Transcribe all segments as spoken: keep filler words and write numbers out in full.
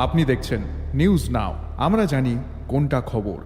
আপনি দেখছেন news now, আমরা জানি কোনটা খবর।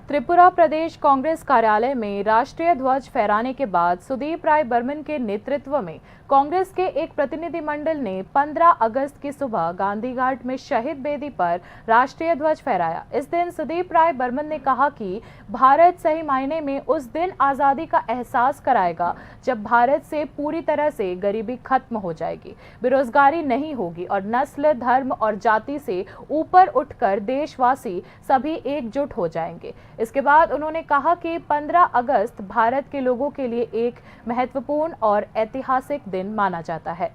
त्रिपुरा प्रदेश कांग्रेस कार्यालय में राष्ट्रीय ध्वज फहराने के बाद सुदीप राय बर्मन के नेतृत्व में कांग्रेस के एक प्रतिनिधिमंडल ने पन्द्रह अगस्त की सुबह गांधी घाट में शहीद बेदी पर राष्ट्रीय ध्वज फहराया। इस दिन सुदीप राय बर्मन ने कहा कि भारत सही मायने में उस दिन आज़ादी का एहसास कराएगा, जब भारत से पूरी तरह से गरीबी खत्म हो जाएगी, बेरोजगारी नहीं होगी और नस्ल, धर्म और जाति से ऊपर उठकर देशवासी सभी एकजुट हो जाएंगे। इसके बाद उन्होंने कहा कि पन्द्रह अगस्त भारत के लोगों के लिए एक महत्वपूर्ण और ऐतिहासिक दिन माना जाता है।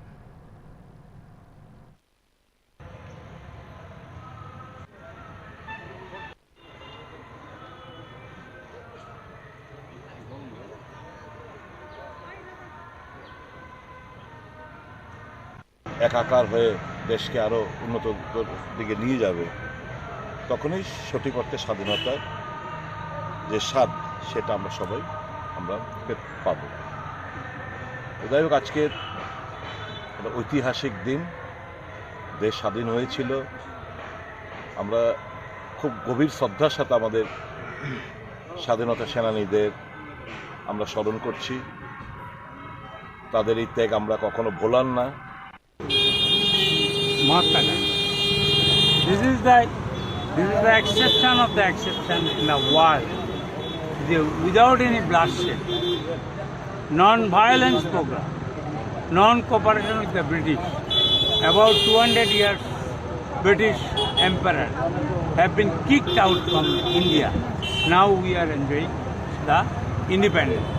একাকার হয়ে দেশকে আরও উন্নত দিকে নিয়ে যাবে, তখনই সঠিক অর্থে স্বাধীনতার যে স্বাদ, সেটা আমরা সবাই আমরা পেতে পাবো। তো যাই হোক, আজকের একটা ঐতিহাসিক দিন, দেশ স্বাধীন হয়েছিল। আমরা খুব গভীর শ্রদ্ধার সাথে আমাদের স্বাধীনতা সেনানীদের আমরা স্মরণ করছি। তাদের এই ত্যাগ আমরা কখনো ভোলার না। Mahatma Gandhi. This is the this is the exception of the exception in the world. The, without any bloodshed, non-violence program, non-cooperation with the British. About two hundred years, British emperor have been kicked out from India. Now we are enjoying the independence.